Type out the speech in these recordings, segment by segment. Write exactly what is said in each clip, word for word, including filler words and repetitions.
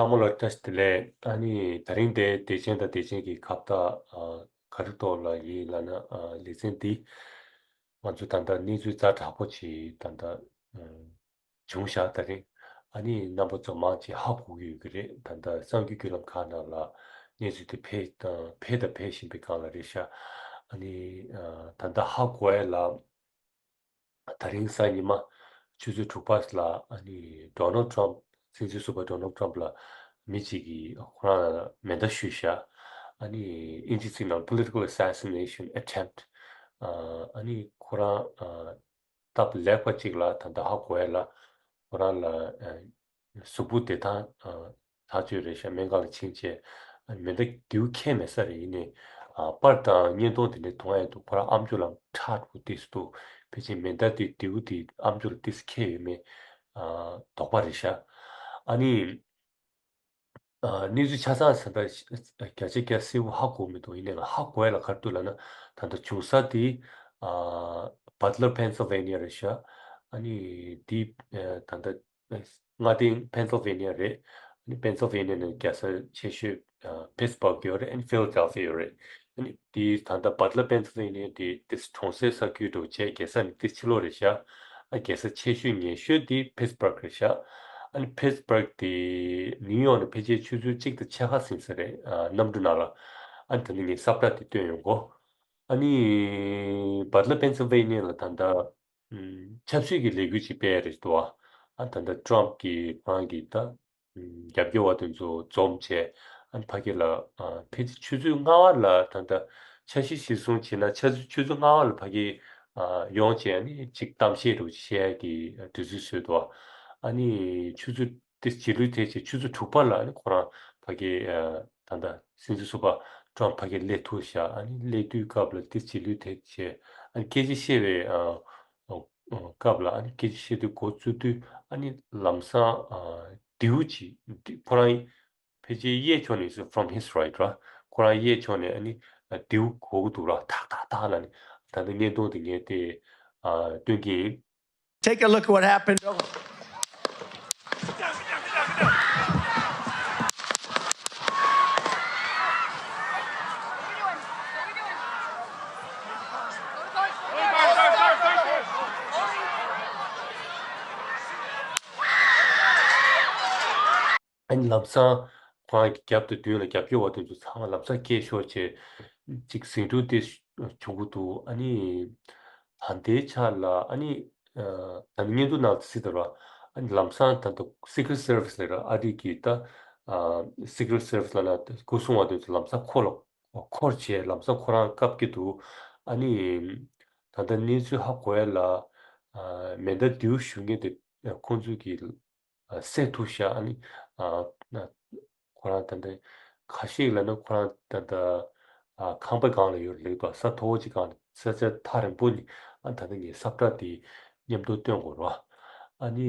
ཚང་མ་ལ་བཀྲ་ཤིས་བདེ་ལེགས། ཨ་ནི་དེ་རིང་དེ་དད་ཅན་དང་དད་ཅན་གྱི་ཁ་བརྡ་ཨ་ག་རེ་ཐོག་ལ་ཡིན་ལབ་ན། ཨ་ལེ་ཚན་འདི་ང་ཚོས་ད་ལྟ་གནས་ཚུལ་ཛ་དྲག་པོ་ཅིག་ད་ལྟ་ཨ་བྱུང་ཤག་དེ་རིང་ཨ་ནི་རྣམ་པ་ཚོ་མང་ཆེ་ཧ་གོ་གི་ཡོད་ཀྱི་རེད། ད་ལྟ་གསར་འགྱུར་བརྒྱུད་ལམ་ཁག་ནང་ལ་གནས་ཚུལ་དེ་འཕེལ་དང་འཕེལ་དང་འཕེལ་བཞིན་པའི་སྒང་ལ་རེད་ཤག་ཨ་ནི་ཨ་ད་ལྟ་ཧ་གོ་ཡ་ལ། དེ་རིང་གཟའ་ཉི་མ་ཆུ་ཚོད་དྲུག་པ་ལ་ཨ་ནི་ཌོ་ནལ་ཊམ་སྲིད་འཛིན་ཟུར་པ་ཌོ་ནལ་ཊམ་ལ་མི་གཅིག་གིས་ཁོ་རང་ལ་མེ་མདའ་གཞུས་ཤག་ཨ་ནི་ཨིན་ཇི་ཚིག་ནང་Political Assassination Attempt། ཨ་ནི་ཁོ་རང་ཨ་སྟབས་ལེགས་པ་གཅིག་ལ་ད་ལྟ་ཧ་གོ་ཡ་ལ་ཁོ་རང་ལ་ཨ་གཟུགས་པོ་བདེ་ཐང་ཨ་ཐག་ཆོད་རེད་ཤག་སྨན་ཁང་ལ་ཕྱིན་བྱས་ཨ་མེ་མདའ་མདེའུ་ཁེལ་མེད་ས་རེད། ཡིན་ནའི་ཨ་པར་དང་བརྙན་ཐུང་དེ་འདྲ་མཐོང་ཡ་འདུག་ཁོ་རང་ཨམ་ཅོག་ལ་ཁྲག་འགྲོ་ཏིས་འདུག་ཕལ་ཆེར་མེ་མདའ་དེ་མདེའུ་དེ་ཨམ་ཅོག་ལ་ཏིས་ཁེལ་ཡོད་མེད་ཨ་དོགས་པ་རེད་ཤག་ཨ་ནི་ཨ་གནས་ཚུལ་ཆ་ཚང་ཟེར་ན་བརྒྱ་ཆ་བརྒྱ་གསལ་པོ་ཧ་གོ་མི་འདུག་ཡིན་ནའི་ང་ཧ་གོ་ཡ་ལ་ག་རེ་འདུག་ལབ་ན། ད་ལྟ་བྱུང་ས་དེ་ཨ་Butler Pennsylvania རེད་ཤག་ཨ་ནི་དེ་ཨ་ད་ལྟ་མངའ་སྡེ་Pennsylvania རེད། ཨ་ནི་Pennsylvania ནང་རྒྱལ་ས་ཆེ་ཤོས་ཨ་Pittsburgh ཡོད་རེད། ཨ་ནི་Philadelphia ཡོད་རེད། ཨ་ནི་དེ་ད་ལྟ་Butler Pennsylvania དེ་དེ་གྲོང་གསེབ་ས་ཁུལ་འདྲ་བོ་བྱས། རྒྱལ་ས་ནི་དེ་ཕྱི་ལོགས་རེད་ཤག་ཨ་རྒྱལ་ས་ཆེ་ཤོས་ཉེ་ཤོས་དེ་Pittsburgh རེད་ཤག་ཨ་ནི་Pittsburgh དེ་ནིའུ་ཡོག་ནས་ཕལ་ཆེར་ཆུ་ཚོད་གཅིག་དང་ཕྱེད་ཀ་ཟིན་ས་རེད། ཨ་གནམ་གྲུ་ནང་ལ། ཨ་ནི་ད་ནི་ངས་ས་བཀྲ་དེ་སྟོན་ཡོང་གོ་ཨ་ནི་Butler Pennsylvania ལ་ད་ལྟ་ཨུམ་ཆབ་སྲིད་ཀྱི་ལས་འགུལ་ཅིག་སྤེལ་ཡ་རེད་འདུག་ཨ་ད་ལྟ་Trump གིས་ཁོ་རང་གི་ད་ཨུམ་རྒྱབ་སྐྱོར་བ་དེ་ཚོ་འཛོམས་བྱས། ཨ་ནི་ཕ་གི་ལ་ཨ་ཕལ་ཆེར་ཆུ་ཚོད་ལྔ་པ་ལ་ད་ལྟ་འཆར་གཞི་གཞིར་བཟུང་བྱས་ན་ཆུ་ཚོད་ཆུ་ཚོད་ལྔ་པ་ལ་ཕ་གི་ཨ་ཡོང་བྱས། ཨ་ནི་ཅིག་གཏམ་བཤད་རུ་བཤད་ཡ་གི་དུས་ཚོད་བཟོས་འདུག་ཨ་ནི་ཆུ་ཚོད་དེ་རྗེས་ལུས་དེ་བྱས་ཆུ་ཚོད་དྲུག་པ་ལ་ཨ་ནི་ཁོ་རང་ཕ་གི་ཨ་ད་ལྟ་སྲིད་འཛིན་ཟུར་པ་Trump ཕ་གི་སླེབས་ཐུབ་ཤག་ཨ་ནི་སླེབས་དུས་སྐབས་ལ་དེ་རྗེས་ལུས་དེ་བྱས་ཨ་ནི་སྐད་ཆ་བཤད་པའི་ཨ་ཨ་སྐབས་ལ་ཨ་ནི་སྐད་ཆ་བཤད་དུས་འགོ་བཙུགས་དུས་ཨ་ནི་ལམ་སང་ཨ་མདེའུ་ཅིག་འདི་ཁོ་རང་ཕལ་ཆེར་གཡས་ཕྱོགས་ནས་སུ་from his right ར། ཁོ་རང་གཡས་ཕྱོགས་ནས་ཨ་ནི་ཨ་མདེའུ་གོ་གི་འདུག་ར། ཐག་ཐག་ཐག་ལབ་ནས། ད་ལྟ་བརྙན་ཐུང་དེ་ངས་དེ་ཨ་སྟོན་གྱི་ཡིན། Take a look at what happened. ཨ་ནི་ལམ་སང་ཁོ་རང་གི་རྒྱབ་དང་མདུན་ལ་རྒྱབ་སྐྱོར་བ་དེ་ཚོ་ཚང་མ་ལམ་སང་སྐད་ཤོར་བྱས་ཅིག་ཟིང་འཁྲུག་དེ་བྱུང་གི་འདུག་ཨ་ནི་ད་ལྟའི་ཆ་ལ་ཨ་ནི་ད་ནི་བརྙན་ཐུང་ནང་དུ་གཟིགས་དང་ར། ཨ་ནི་ལམ་སང་ད་ལྟ་Secret Service ལ་ར། ཨ་རི་གི་ད་Secret Service ལ་ན་སྐུ་སྲུང་བ་དེ་ཚོ་ལམ་སང་ཁོ་ལ་འཁོར་བྱས་ལམ་སང་ཁོ་རང་བཀབ་ཀྱི་འདུག་ཨ་ནི་ད་ལྟ་གནས་ཚུལ་ཧ་གོ་ཡ་ལ་མེ་མདའ་མདེའུ་གཞུ་མཁན་དེ་ཁོང་ཚོས་ཀྱི་བསད་ཐུབ་ཤག་ཨ་ནི་ཨ་ན་ཁོ་རང་ད་ལྟ་ཁ་ཤས་ལ་ནི་ཁོ་རང་ད་ལྟ་ཨ་ཁང་པའི་སྒང་ལ་ཡོད་རེད་པ། ས་མཐོ་བོ་ཅིག་སྒང་ལ། ས་ཆ་ཐག་རིང་པོ་ནས། ཨ་ད་ལྟ་ངས་ས་བཀྲ་དེ་མཉམ་དུ་སྟོན་དགོས་རེད་པ། ཨ་ནི་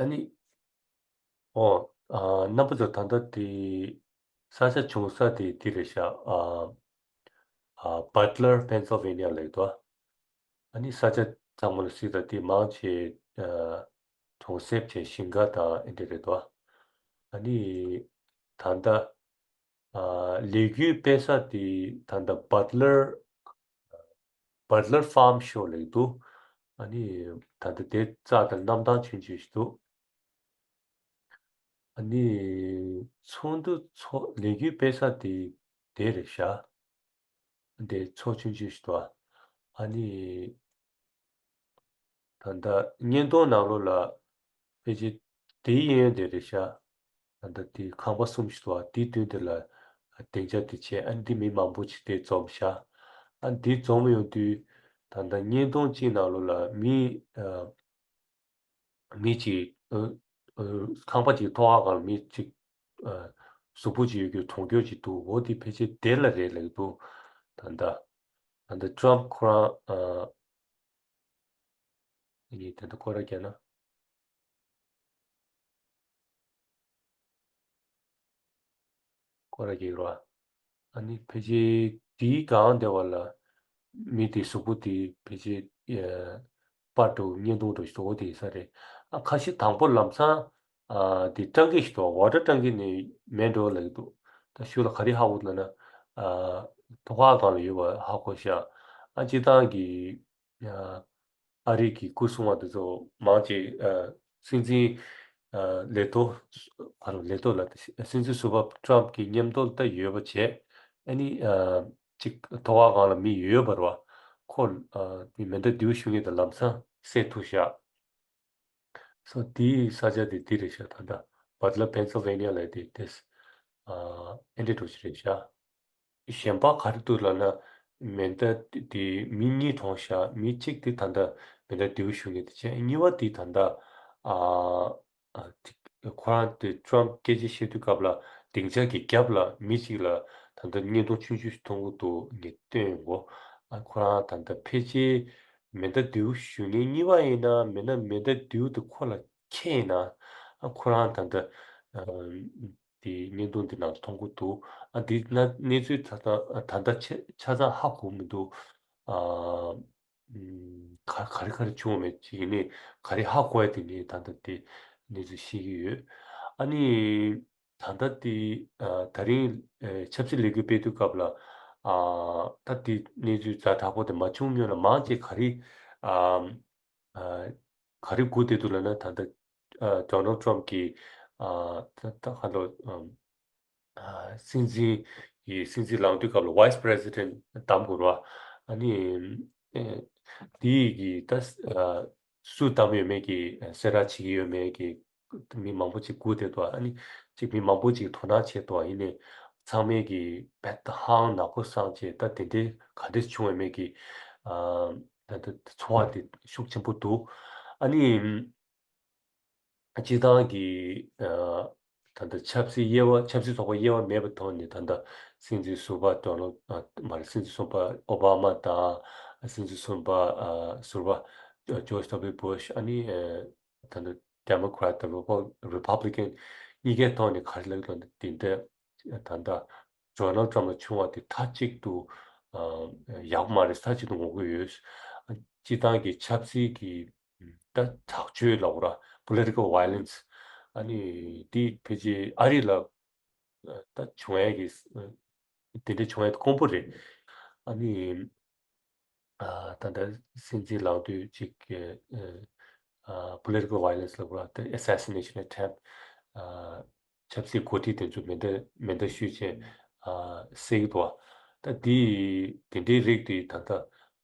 ཨ་ནི་ཨོ་ཨ་རྣམ་པ་ཚོ་ད་ལྟ་དེ་ས་ཆ་བྱུང་ས་དེ་འདི་རེད་ཤག་ཨ་ཨ་Butler Pennsylvania ལ་ཡོད་དོ། ཨ་ནི་ས་ཆ་ཚང་མ་ལ་གཟིགས་དང་དེ་མང་ཆེ་ཨ་གྲོང་གསེབ་བྱས་ཞིང་ཁ་དང་ཨེ་འདྲ་རེད་དོ། ཨ་ནི་ད་ལྟ་ཨ་ལས་འགུལ་སྤེལ་ས་དེ་ད་ལྟ་Butler Butler Farm Show ལབ་འདུག་ཨ་ནི་ད་ལྟ་དེ་རྩ་དང་གནམ་ཐང་ཆུང་ཆུང་ཞིག་འདུག་ཨ་ནི་ཚོགས་འདུ་ཚོགས་ལས་འགུལ་སྤེལ་ས་དེ་དེ་རེད་ཤག་དེ་ཚོགས་ཆུང་ཆུང་ཞིག་འདུག་ཨ་ནི་ད་ལྟ་བརྙན་ཐུང་ནང་ལོགས་ལ་ཕལ་ཆེར་དེའི་གཡས་གཡོན་དེ་རེད་ཤག་ད་ལྟ་དེ་ཁང་པ་གསུམ་ཞིག་འདུག་དེའི་མདུན་དེ་ལ་སྡིངས་ཆ་དེ་བྱས། ཨ་ནི་འདི་མི་མང་པོ་ཅིག་དེ་འཛོམས་ཤག་ཨ་འདི་འཛོམས་ཡོང་དུས་ད་ལྟ་བརྙན་ཐུང་གཅིག་ནང་ལོགས་ལ་མི་ཨ་མི་གཅིག་ཨ་ཨ་ཁང་པ་གཅིག་ཐོག་ཁ་སྒང་ལ་མི་གཅིག་ཨ་གཟུགས་པོ་གཅིག་ཡོད་རྒྱུ་གྲོངས་རྒྱུ་གཅིག་འདུག་འོ་དེ་ཕལ་ཆེར་དེ་ལ་རེད་ལབ་ཀྱི་འདུག་ད་ལྟ་ད་ལྟ་Trump ཁོ་རང་ཨ་ངས་དེ་འདྲ་སྐོར་ར་རྒྱག་ན། སྐོར་ར་རྒྱག་རོགས། ཨ་ནི་ཕལ་ཆེར་དེའི་སྒང་སྡེ་བ་ལ་མི་དེ་གཟུགས་པོ་དེ་ཕལ་ཆེར་ཨ་པར་འདྲ་བོ་བརྙན་ཐུང་འདྲ་བོ་ཞིག་འདུག་འོ་དེ་ཡིན་ས་རེད། ཨ་ཁ་ཤས་དང་པོ་ལམ་སང་ ཨ་དེ་ཊང་ཀི་ཞིག་འདུག་ཝ་ཊར་ཊང་ཀི་ནས་མེ་འགྲོ་ལབ་ཀྱི་འདུག་ད་ཤུལ་ལ་ག་རེ་ཧ་གོ་ལབ་ན། ཨ་ཐོག་ཁ་སྒང་ལ་ཡོད་པ་ཧ་གོ་ཤག་ཨ་སྤྱིར་བཏང་གི་ཨ་ཨ་རི་གི་སྐུ་སྲུང་བ་དེ་ཚོ་མང་ཆེ་ཨ་སྲིད་འཛིན་ཨ་ལས་ཐོག་ཨ་ལས་ཐོག་ལ་སྲིད་འཛིན་ཟུར་པ་ཊམ་གྱི་མཉམ་དུ་ད་ཡོད་པ་བྱས། ཨ་ནི་ཨ་གཅིག་ཐོག་ཁ་སྒང་ལ་མི་ཡོད་པ་རེད་བ། ཁོ་ཨ་མེ་མདའ་མདེའུ་གཞུ་མཁན་དེ་ལམ་སང་བསད་ཐུབ་ཤག་སོ་དེའི་ས་ཆ་དེ་འདི་རེད་ཤག་ད་ལྟ་བྷ་ཊ་ལ་པེན་སིལ་ཝེ་ནི་ཡ་ལ་དེ་དེ་ཨ་ཨེ་འདྲ་འགྲོ་ཆེ་རེད་ཤག་གཞན་པ་ག་རེ་འདུག་ལབ་ན། མེ་མདའ་དེ་མི་གཉིས་གྲོངས་ཤག་མི་གཅིག་དེ་ད་ལྟ་མེ་མདའ་མདེའུ་གཞུ་མཁན་དེ་བྱས། གཉིས་པ་དེ་ད་ལྟ་ཨ་ཨ་དེ་ཁོ་རང་དེ་ཊམ་སྐད་ཆ་བཤད་དུས་སྐབས་ལ་སྡིངས་ཆ་གི་རྒྱབ་ལ་མི་གཅིག་ལ་ད་ལྟ་བརྙན་ཐུང་ཆུང་ཆུང་ཞིག་མཐོང་གི་འདུག་ངས་སྟོན་ཡོང་གོ་ཨ་ཁོ་རང་ད་ལྟ་ཕལ་ཆེར་མེ་མདའ་མདེའུ་གཞུ་མཁན་གཉིས་པ་ཡིན་ན་མིན་ན་མེ་མདའ་མདེའུ་དེ་ཁོ་ལ་ཁེལ་ན། ཨ་ཁོ་རང་ད་ལྟ་ཨ་དེ་བརྙན་ཐུང་དེ་ནང་མཐོང་གི་འདུག་ཨ་འདི་ན་གནས་ཚུལ་ད་ལྟ་ད་ལྟ་ཆ་ཆ་ཚང་ཧ་གོ་མི་འདུག་ཨ་ཨམ་ག་ག་རེ་ག་རེ་བྱུང་བ་མེད་ཅིག་ཡིན་ནའི་ག་རེ་ཧ་གོ་ཡ་དེ་ངས་ད་ལྟ་དེ་གནས་ཚུལ་ཤེས་ཀྱི་ཡོད། ཨ་ནི་ད་ལྟ་དེ་ཨ་ད་རིང་ཨ་ཆབ་སྲིད་ལས་འགུལ་སྤེལ་དུས་སྐབས་ལ་ཨ་ད་དེ་གནས་ཚུལ་ཛ་དྲག་པོ་དེ་མ་བྱུང་སྔོན་ལ་མང་ཆེ་ག་རེ་ཨ་ཨ་ག་རེ་སྒུག་བསྡད་འདུག་ལབ་ན། ད་ལྟ་ཨ་ཌོ་ནལ་ཊམ་གྱིས་ཨ་ད་ད་ག་ལོ་ཨམ་ཨ་སྲིད་འཛིན་གྱི་སྲིད་འཛིན་ལངས་དུས་སྐབས་ལ་ཝའི་སི་པི་རེ་སི་ཌེན་ཊི་གདམ་དགོས་རེད་བ། ཨ་ནི་ཨེ་དེ་གི་ད་ཨ་སུ་གདམ་ཡོད་མེད་ཀྱི་གསལ་བསྒྲགས་བྱེད་ཀྱི་ཡོད་མེད་ཀྱི་མི་མང་པོ་ཅིག་སྒུག་བསྡད་འདུག་ཨ་ནི་ཅིག་མི་མང་པོ་ཅིག་དོ་སྣང་བྱས་འདུག་ཡིན་ནའི་ཚང་མས་ཀྱི་བེད་ཧང་ནག་པོ་སངས་བྱས། ད་དེ་འདྲའི་ག་འདྲས་བྱུང་ཡོད་མེད་ཀྱི་ཨ་ད་ད་ཚོར་བ་དེ་ཤུགས་ཆེན་པོ་འདུག་ཨ་ནི། སྤྱིར་བཏང་གི་ཨ་ད་ལྟ་ཆབ་སྲིད་དབྱེ་བ་ཆབ་སྲིད་ཚོགས་པ་དབྱེ་བ་མེད་པའི་ཐོག་ནས་ད་ལྟ་སྲིད་འཛིན་ཟུར་པ་ཌོ་ནལ་ཨ་མ་རེད། སྲིད་འཛིན་གསུམ་པ་ཨོ་བྷ་མ་དང་། སྲིད་འཛིན་གསུམ་པ་ཨ་ཟུར་པ་ཇོརྗ་ཌབ་ལིའུ་བྷུ་ཤ། ཨ་ནི་ཨ་ད་ལྟ་ཌེ་མོ་ཀ་རེ་ཊི་དང་རི་པབ་ལི་ཀན་གཉིས་ཀའི་ཐོག་ནས་ག་རེ་ལབ་ཀྱི་འདུག་དེ་འདྲ་ད་ལྟ་ཌོ་ནལ་ཊམ་ལ་བྱུང་བ་དེ་མཐའ་གཅིག་ཏུ་ཨ་ཡག་པོ་མ་རེད། མཐའ་གཅིག་ཏུ་ངོ་རྒོལ་ཡོད། སྤྱིར་བཏང་གི་ཆབ་སྲིད་ཀྱི་ད་དྲག་སྤྱོད་ལབ་དགོས་ར། པོ་ལི་ཊི་ཀལ་ཝ་ཡོ་ལེན་སི། ཨ་ནི་འདི་ཕལ་ཆེར་ཨ་རི་ལ་ད་བྱུང་ཡས་ཀྱི་དེ་འདྲ་བྱུང་ཡས་དཀོན་པོ་རེད། ཨ་ནི་ཨ་ད་ལྟ་སྲིད་འཛིན་ལངས་དུས་ཅིག་ཨ་པོ་ལི་ཊི་ཀལ་ཝ་ཡོ་ལེན་སི་ལབ་དགོས་ར། ད་ཨེ་སེ་སི་ནེ་ཤན་ཨེ་ཊེག་ཨ་ཆབ་སྲིད་འགོ་ཁྲིད་དེ་ཚོ་མེ་མདའ་མེ་མདའ་གཞུས་བྱས་ཨ་བསད་ཀྱི་འདུག་ད་དེ་དེ་འདྲའི་རིགས་དེ་ད་ལྟ་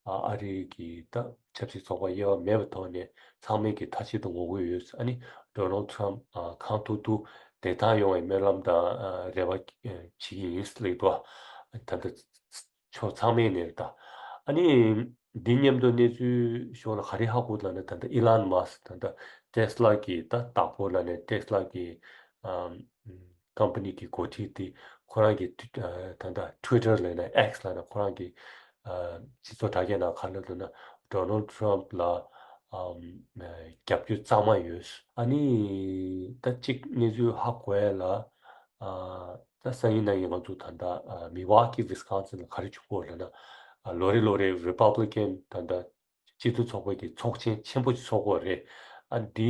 ཨ་ཨ་རི་གི་ད་ཆབ་སྲིད་ཚོགས་པ་དབྱེ་བ་མེད་པའི་ཐོག་ནས་ཚང་མས་ཀྱི་མཐའ་གཅིག་ཏུ་ངོ་རྒོལ་ཡོད། ཨ་ནི་ཌོ་ནལ་ཊམ་ཨ་གང་ཐུབ་ཐུབ་བདེ་ཐང་ཡོང་བའི་སྨོན་ལམ་དང་ཨ་རེ་བ་བྱེད་ཀྱི་ཡིན་ལབ་ཀྱི་འདུག་ད་ལྟ་ཕྱོགས་ཚང་མའི་ནས་རེད་ད། ཨ་ནི་འདི་མཉམ་དུ་གནས་ཚུལ་ཕྱོགས་ལ་ག་རེ་ཧ་གོ་ལབ་ན། ད་ལྟ་ཨི་ལོན་མཱ་སི་ད་ལྟ་ཊེ་སི་ལ་གི་ད་བདག་པོ་ལབ་ནས་ཊེ་སི་ལ་གི་ཨམ་ཀམ་པ་ནི་གི་འགོ་ཁྲིད་དེ་ཁོ་རང་གི་ཊི་ཨ་ད་ལྟ་ཊི་ཝི་ཊར་ལབ་ན་ཨེག་སི་ལབ་ན་ཁོ་རང་གི་ཨ་སྤྱི་ཚོགས་དྲ་རྒྱ་ནང་ག་རེ་ལབ་ན་ཌོ་ནལ་ཊམ་ལ་ཨམ་རྒྱབ་སྐྱོར་གཙང་མ་ཡོད། ཨ་ནི་ད་གཅིག་གནས་ཚུལ་ཧ་གོ་ཡ་ལ་ཨ་ད་སང་ཉིན་གནངས་ཉིན་ང་ཚོ་ད་ལྟ་ཨ་མི་ཝ་ཀི་ཝི་སི་ཀོན་སིན་ལ་ག་རེ་བྱུང་གོ་ལབ་ན། ཨ་ལོ་རེ་ལོ་རེ་རི་པབ་ལི་ཀན་ད་ལྟ་སྤྱི་འཐུས་ཚོགས་པ་གི་ཚོགས་ཆེན་ཆེན་པོ་ཞིག་ཚོགས་ཀྱི་ཡོད་རེད། ཨ་འདི་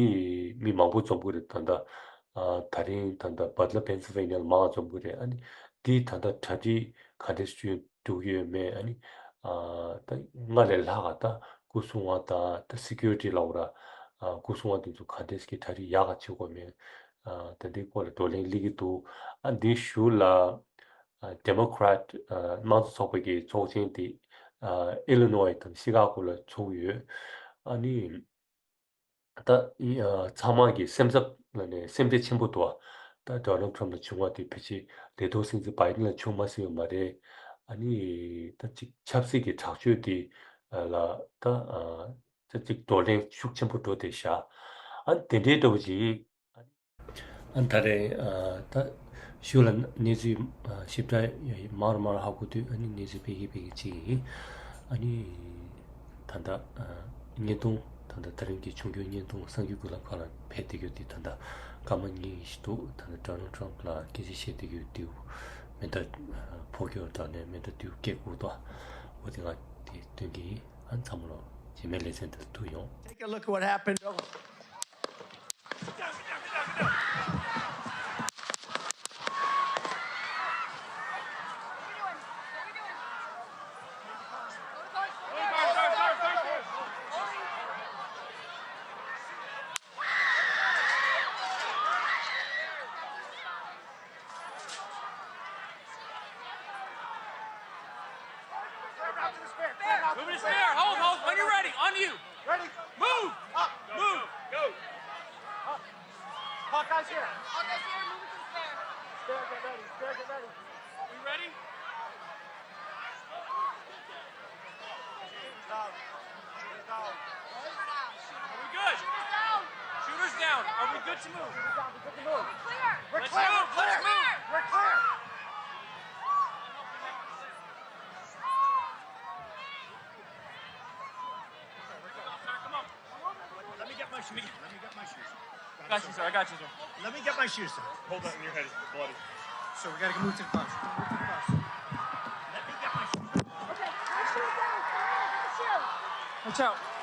མི་མང་པོ་འཛོམས་ཀྱི་རེད། ད་ལྟ་ཨ་དེ་རིང་ད་ལྟ་བྷ་ཊ་ལ་པེན་སིལ་ཝེ་ནི་ཡ་ལ་མང་བ་འཛོམས་ཀྱི་རེད། ཨ་ནི་འདི་ད་ལྟ་གྲ་སྒྲིག་ག་འདྲས་བྱུང་འགྲོ་གི་ཡོད་མེད། ཨ་ནི་ཨ་ད་སྔར་ལས་ལྷག་ག་ད་སྐུ་སྲུང་བ་དང་ད་སི་ཀུ་རི་ཊི་ལབ་དགོས་ར། ཨ་སྐུ་སྲུང་བ་དེ་ཚོ་ག་འདྲས་ཀྱི་གྲ་སྒྲིག་ཡག་ག་བྱེད་དགོས་མེད། ཨ་ད་འདི་སྐོར་ལ་བགྲོ་གླེང་སླེབས་ཀྱི་འདུག་ཨ་འདི་གཞུག་ལ་ཨ་ཌེ་མོ་ཀ་རེ་ཊི་ཨ་དམངས་གཙོ་ཚོགས་པ་གི་ཚོགས་ཆེན་དེ་ཨ་ཨི་ལི་ནོའི་དང་ཤི་ཀ་གོ་ལ་ཚོགས་ཡོད། ཨ་ནི་ད་ཨ་ཚང་མ་གི་སེམས་འཚབ་ལབ་ནས་སེམས་ཁྲལ་ཆེན་པོ་འདུག་ཨ་ད་ཌོ་ནལ་ཊམ་ལ་བྱུང་བ་དེ་ཕལ་ཆེར་ལས་ཐོག་སྲིད་འཛིན་བྷའི་ཌེན་ལ་བྱུང་མ་སྲིད་ཡོད་མ་རེད། ཨ་ནི་ད་ཅིག་ཆབ་སྲིད་ཀྱི་དྲག་སྤྱོད་དེ་ལ་ད་ཨ་ད་ཅིག་བགྲོ་གླེང་ཤུགས་ཆེན་པོ་འགྲོ་བསྡད་ཤག་ཨ་དེ་འདྲའི་འདྲ་བོ་ཅིག་ཨ་ད་རེས་ཨ་ད་གཞུག་ལ་གནས་ཚུལ་ཨ་ཞིབ་ཕྲ་མར་མར་ཧ་གོ་དུས་ཨ་ནི་གནས་ཚུལ་སྤེལ་གྱི་སྤེལ་གྱི་ཅིག་ཡིན། ཨ་ནི་ད་ལྟ་ཨ་བརྙན་ཐུང་ད་ལྟ་དེ་རིང་གི་ཆུང་ཆུང་བརྙན་ཐུང་གསར་འགྱུར་ཀུན་ལ་ཁ་ལ་ཕེབས་བསྡད་རྒྱུ་དེ་ད་ལྟ་སྐར་མ་གཉིས་ཤིག་འདུག་ད་ལྟ་ཌོ་ནལ་ཊམ་ལ་སྐད་ཆ་བཤད་བསྡད་རྒྱུ་དེ་མེ་མདའ་ཕོག་རྒྱུ་དང་ནས་མེ་མདའ་དུས་སྐད་གོ་ཏོ། འོ་དེ་ང་དེ་སྟོན་གྱི་ཡིན། ཨ་ཚང་མ་ལོ་རྗེས་མའི་ལེ་ཚན་དུ་ཐུག་ཡོང་། Take a look at what happened. We ready? Are we good? Shooters down. Are we good to move? We're clear. We're clear. We're clear. We're clear. Come on. Let me get my shoes. Let me get my shoes. I got you, sir. I got you, sir. Let me get my shoes, sir. Hold that in your head. It's bloody. So we gotta move to the bus. Move to the bus. Let me get my shoes. Okay, my shoes down. Come on, my shoes. Watch out.